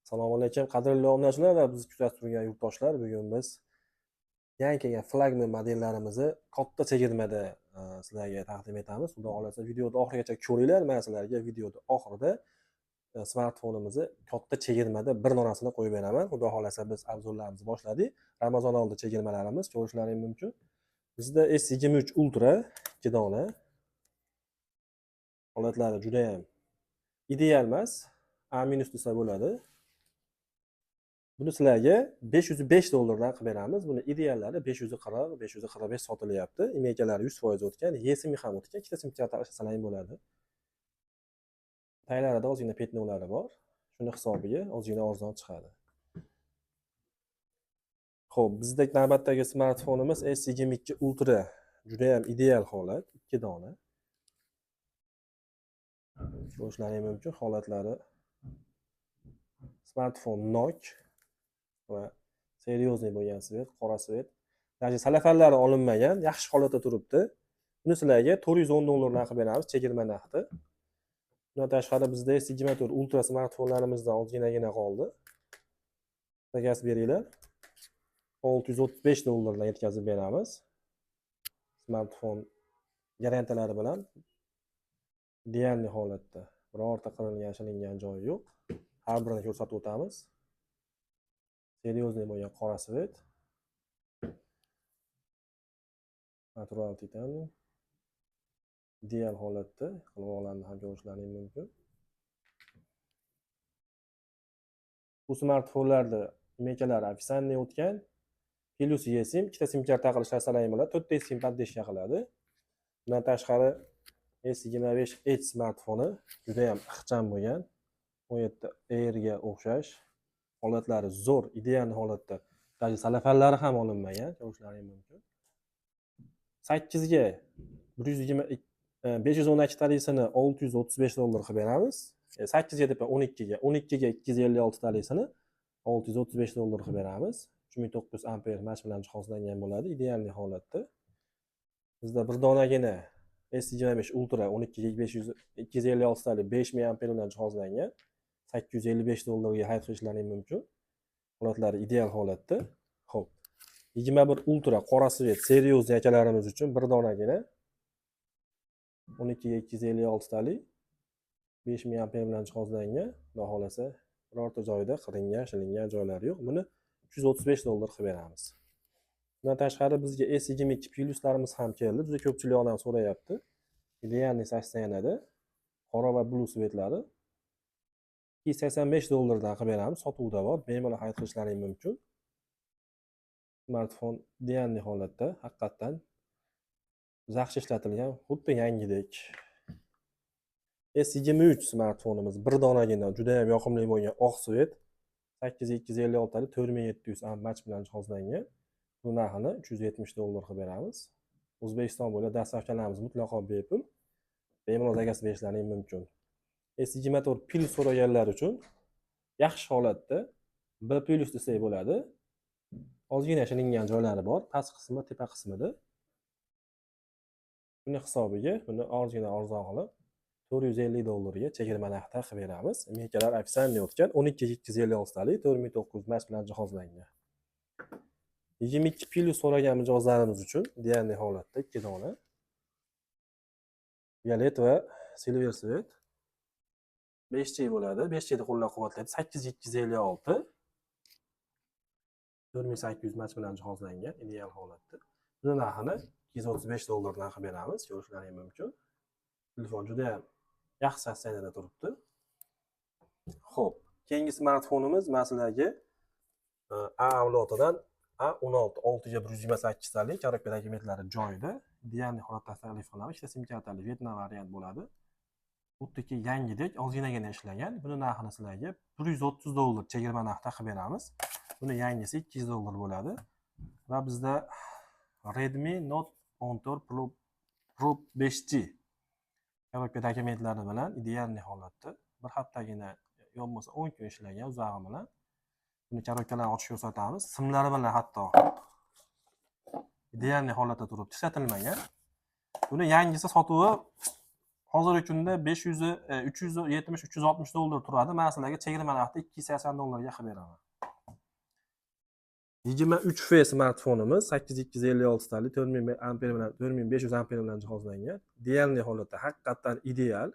Assalomu alaykum, qadrli obunachilar va bizni kuzatib turgan yurtdoshlar. Bugun biz yangi kelgan flagman modellarimizni katta chegirmada sizlarga taqdim etamiz. Xudo xohlasa, videoni oxirigacha ko'ringlar. Men sizlarga videoni oxirida smartfonimizni katta chegirmada bir donasini qo'yib beraman. Xudo xohlasa, biz обзор larimizni boshladik. Ramazon oldi chegirmalarimiz ko'rishlaring mumkin. Bizda S23 Ultra ikki dona. Holatlari juda ham ideal emas, A minus desa bo'ladi. Buni sizlarga 505 dollardan qilib beramiz. Buni ideallari 540, 545 sotilyapti. IMEI lari 100% o'tgan, eSIM ham o'tgan. Ikkita sim karta ishlasalar bo'ladi. Taglarida ozgina пятно lari bor. Shuni hisobiga ozgina arzon chiqadi. Xo'p, bizda navbatdagi smartfonimiz S22 Ultra. Juda ham ideal holat, ikki dona. Ko'rishlaring mumkin holatlari. Smartfon nok va серьезный bo'lgan цвет, qora цвет. Даже salafanlari olinmagan, yaxshi holatda turibdi. Buni sizlarga 410 dollardan qilib beramiz, chegirma narxida. Bundan tashqari, bizda S24 Ultra smartfonlarimizdan ozginagina qoldi. Zakaz beringlar. 635 dollardan yetkazib beramiz. Smartfon garantiyalari bilan, идеальный holatda. Birorta qilingan, shilingan joyi yo'q. Har birini ko'rsatib o'tamiz. Серьезный bo'lgan qora цвет. Natural titanium. Ideal holatda, qilvoqlarni ham ko'rishlaring mumkin. Bu smartfonlarda IMEI lari официальный o'tgan. Plus eSIM, ikkita sim karta qilish ishlatsalar bo'ladi. To'rtta SIM поддержка qiladi. Bundan tashqari, S25 Edge smartfoni juda ham ixcham bo'lgan. 17 Airga o'xshash, holatlari zo'r, ideal holatda. Даже salafanlari ham olinmagan, ko'rishlaring mumkin. 8 ga 120, 512 talisini 635 dollar qilib beramiz. 8 ga deb, 12 ga, 12 ga 256 talisini 635 dollar qilib beramiz. 3900 amper mash bilan jihozlangan bo'ladi, идеальный holatda. Bizda bir donagina S25 Ultra 12 ga 500 256 tali 5000 amper bilan jihozlangan. 855 dollarga xarid qilishlaring mumkin. Holatlari ideal holatda. Xo'p. 21 Ultra qora цвет, серьезный akalarimiz uchun bir donagina 12 ga 256 tali 5000 amper bilan jihozlangan. Xudo xohlasa, birorta joyida qilingan, shilingan joylari yo'q. Buni 335 dollar qilib beramiz. Bundan tashqari, bizga S22 pluslarimiz ham keldi. Juda ko'pchilik odam so'rayapti. Идеальный состояние da qora va blue цвет lari 285 dollardan qilib beramiz. Sotuvda bor. Bemalol xarid qilishlaring mumkin. Smartfon идеальный holatda, haqiqatdan yaxshi ishlatilgan, xuddi yangidek. S23 smartfonimiz bir donagina, juda ham yoqimli bo'lgan oq цвет, 8256 tali 4700 mAh bilan jihozlangan. Bu narxini 370 dollar qilib beramiz. O'zbekiston bo'ylab доставка larimiz mutlaqo bepul. Bemalol zakaz berishlaring mumkin. S24 Plus so'raganlar uchun yaxshi holatda, B plus desak bo'ladi. Ozgina shilingan joylari bor, past qismi, tepa qismida. Buni hisobiga buni ozgina arzon qilib 450 dollarga chegirma narxda qilib beramiz. IMEI lar официальный o'tgan, 12 256 talik 4900 mAh bilan jihozlangan. 22 Plus so'ragan mijozlarimiz uchun идеальный holatda ikki dona. Violet va silver цвет. 5G bo'ladi. 5G ni qo'llab-quvvatlaydi. 8256 4800 mAh bilan jihozlangan, ideal holatda. Buni narxini 235 dollardan qilib beramiz. Ko'rishlaring mumkin. Telefon juda ham yaxshi состояние da turibdi. Xo'p, keyingi smartfonimiz man sizlarga A avlodidan A16, 6 ga 128 talik, коробка dokumentlari joyida. Идеальный holatda taklif qilamiz. Ikkita sim kartali Vyetnam variant bo'ladi. Xuddiki yangidek, ozginagina ishlagan. Buni narxini sizlarga 130 dollar chegirma narxda qilib beramiz. Buni yangisi 200 dollar bo'ladi. Va bizda Redmi Note 14 Pro 5G коробка dokumentlari bilan, идеальный holatda. Bir haftagina yo bo'lmasa 10 kun ishlagan uzog'i bilan. Buni коробка larni ochib ko'rsatamiz. Simlari bilan hatto идеальный holatda turibdi, ishlatilmagan. Buni yangisi sotuvi Hozirgi kunda 500, 370, 360 dollar turadi. Men sizlarga chegirma narxda 280 dollarga qilib beraman. 23F smartfonimiz 8256 talik 4000 amper bilan, 4500 amper bilan jihozlangan. Идеальный holatda, haqiqatdan ideal.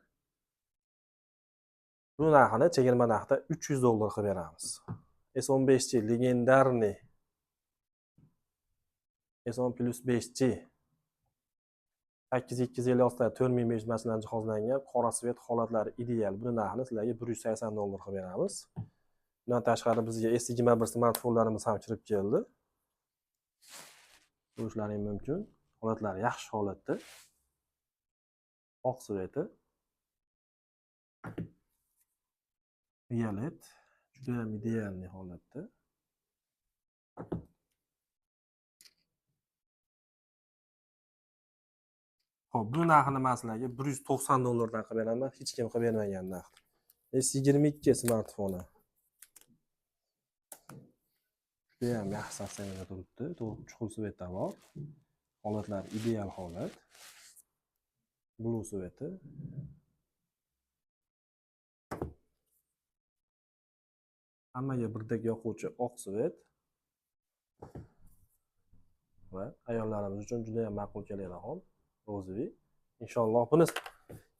Bu narxini chegirma narxda 300 dollar qilib beramiz. S15G легендарный S10 Plus 5G 8256 ta 4500 mAh bilan jihozlangan, qora цвет, holatlari ideal. Buni narxini sizlarga 180 dollar qilib beramiz. Bundan tashqari bizga S21 smartfonlarimiz ham kirib keldi. Ko'rishlaring mumkin. Holatlari yaxshi holatda. Oq цвет i. Violet juda ham идеальный holatda. Xo'p, bu narxini men sizlarga 190 dollardan qilib beraman, hech kim qilib bermagan narx. S22 smartfoni. Juda ham yaxshi состояние da turibdi. To'g'ri, chuqur цвет da bor. Holatlari ideal holat. Blue цвет i. Hammaga birdek yoquvchi oq цвет. Va ayollarimiz uchun juda ham ma'qul keladigan розовый. Inshaalloh buni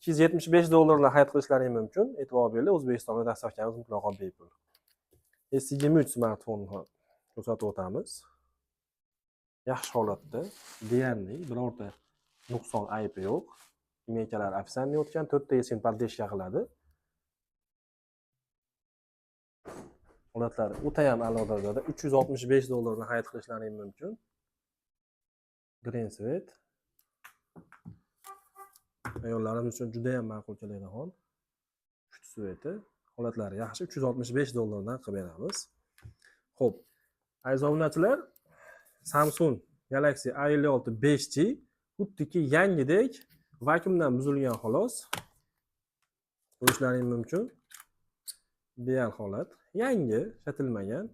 275 dollardan xarid qilishlaring mumkin. E'tibor beringlar, O'zbekistonda доставка miz mutlaqo bepul. S23 smartfonni ko'rsatib o'tamiz. Yaxshi holatda, deyarli birorta nuqson, aybi yo'q. IMEIlar официальный o'tgan, to'rtta eSIM поддержка qiladi. Holatlari o'tayam a'lo darajada. 365 dollardan xarid qilishlaring mumkin. Green цвет. Ayollarimiz uchun juda ham ma'qul keladigan pushti цвет i. Holatlari yaxshi, 365 dollardan qilib beramiz. Xo'p, aziz obunachilar, Samsung Galaxy A56 5G xuddiki yangidek, vakuumdan buzilgan xolos. Ko'rishlaring mumkin. Ideal holat. Yangi, ishlatilmagan.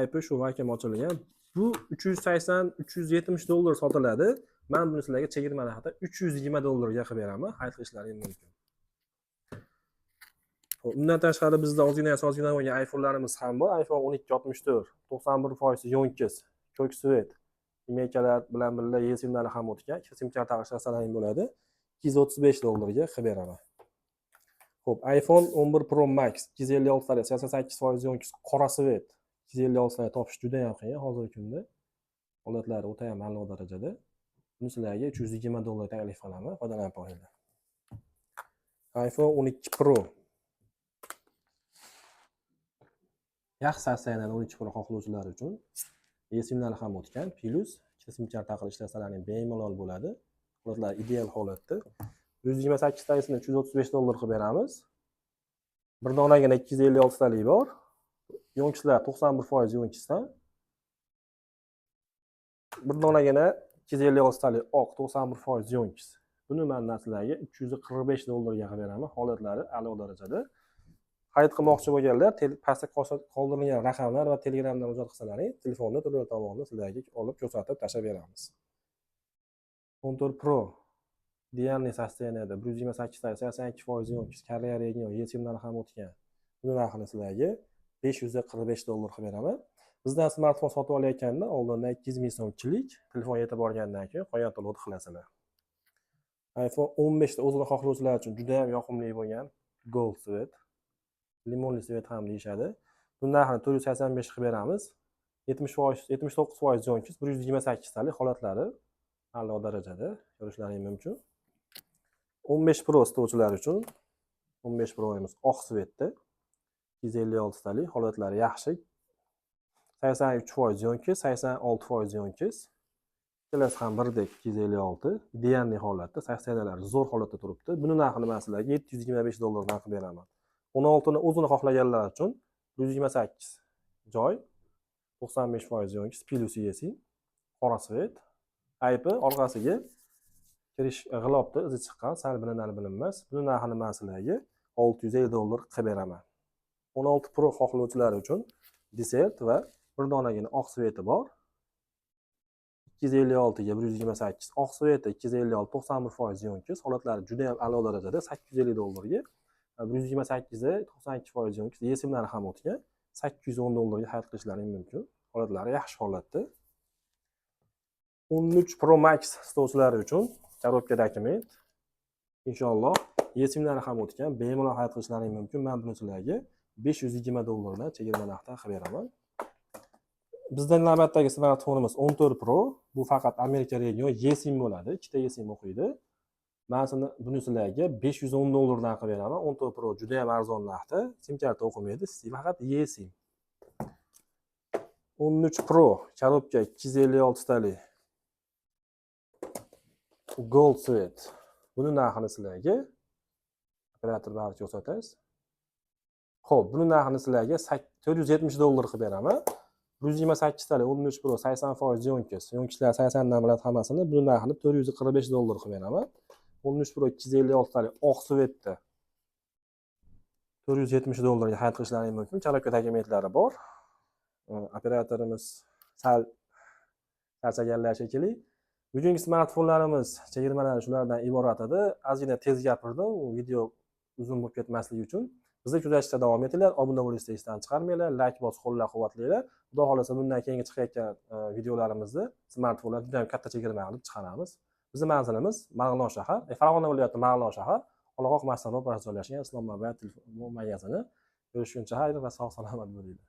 IP shu vakuum ochilgan. Bu 380, 370 dollar sotiladi. Men buni sizlarga chegirma narxida 320 dollarga qilib beraman. Xarid qilishlaring mumkin. Xo'p, undan tashqari bizda ozgina ozgina bo'lgan iPhone'larimiz ham bor. iPhone 12 64, 91% ёмкость, ko'k цвет. IMEIlar bilan birga eSIMlari ham o'tgan. Ikki sim karta almashtirsalaring bo'ladi. 235 dollarga qilib beraman. Xo'p, iPhone 11 Pro Max 256 talik, 88% ёмкость, qora цвет. 256 talik topish juda ham qiyin hozirgi kunda. Holatlari o'ta ham a'lo darajada. Buni sizlarga 320 dollar taklif qilaman, foydalanib qolinglar. iPhone 12 Pro. Yaxshi состояние da 12 Pro xohlovchilar uchun eSIMlari ham o'tgan, plus ikkita sim karta qilib ishlasalaring bemalol bo'ladi. Holatlar ideal holatda. 128 talisini 335 dollar qilib beramiz. Bir donagina 256 talik bor. Ёмкость lar 91% ёмкость dan. Bir donagina 256 talik oq, 91% ёмкость. Buni men sizlarga 345 dollarga qilib beraman. Holatlari a'lo darajada. Xarid qilmoqchi bo'lganlar pastda qoldirilgan raqamlar va Telegramdan murojaat qilsalaring, telefonni turli tomonni sizlarga olib ko'rsatib tashlab beramiz. 14 Pro идеальный состояние da, 128 ta, 82% ёмкость, Koreya region, eSIMlari ham o'tgan. Buni narxini sizlarga 545 dollar qilib beraman. Bizdan smartfon sotib olayotganda oldindan 200 ming so'mchilik, telefon yetib borgandan keyin qolgan to'lovni qilasizlar. iPhone 15 ta o'zini xohlovchilar uchun juda ham yoqimli bo'lgan gold цвет, limonli цвет ham deyishadi. Buni narxini 485 qilib beramiz. 70%, 79% ёмкость, 128 talik, holatlari a'lo darajada, ko'rishlaring mumkin. 15 Pro istovchilar uchun 15 Pro'miz oq цвет da, 256 talik, holatlari yaxshi. 83% ёмкость, 86% ёмкость. Ikkalasi ham birdek 256, идеальный holatda, состояние lari zo'r holatda turibdi. Buni narxini men sizlarga 725 dollardan qilib beraman. 16ni o'zini xohlaganlar uchun 128 joy, 95% ёмкость, plus eSIM, qora цвет, IP orqasiga kirish g'ilofda izi chiqqan, sal bilinar bilinmas. Buni narxini men sizlarga 650 dollar qilib beraman. 16 Pro xohlovchilar uchun desert va bir donagina oq цвет i bor. 256 ga 128, oq цвет i 256, 91% ёмкость, holatlari juda ham a'lo darajada. 850 dollarga 128 i, 92% ёмкость, eSIMlari ham o'tgan. 810 dollarga xarid qilishlaring mumkin, holatlari yaxshi holatda. 13 Pro Max istovchilari uchun коробка документ, inshaalloh, eSIMlari ham o'tgan, bemalol xarid qilishlaring mumkin. Man buni sizlarga 520 dollardan chegirma narxda qilib beraman. Bizdan navbatdagi smartfonimiz 14 Pro. Bu faqat Amerika region, eSIM bo'ladi, ikkita eSIM o'qiydi. Man buni sizlarga 510 dollardan qilib beraman. 14 Pro juda ham arzon narxda, sim karta o'qimaydi, faqat eSIM. 13 Pro коробка, 256 talik, gold цвет. Buni narxini sizlarga, operator, barcha ko'rsatasiz. Ho'p, buni narxini sizlarga 470 dollar qilib beraman. 128 talik 13 Pro, 80% ёмкость, ёмкость lar 80dan biladi hammasini. Buni narxini 445 dollar qilib beraman. 13 Pro 256 talik, oq цвет da, 470 dollarga xarid qilishlaring mumkin. Коробка dokumentlari bor. Operatorimiz sal charchaganlar shekilli. Bugungi smartfonlarimiz chegirmalari shulardan iborat edi. Ozgina tez gapirdim, video uzun bo'lib ketmasligi uchun. Bizni kuzatishda davom etinglar, obuna bo'lishni esdan chiqarmanglar, layk bosib qo'llab quvvatlanglar. Xudo xohlasa, bundan keyingi chiqayotgan videolarimizda smartfonlar juda ham katta chegirma qilib chiqaramiz. Bizni manzilimiz Marg'ilon shahar, Farg'ona viloyati, Marg'ilon shahar, Olaqoq masjidi ro'parasida joylashgan Islom Mobile telefon magazini. Ko'rishguncha xayr va sog' salomat bo'linglar.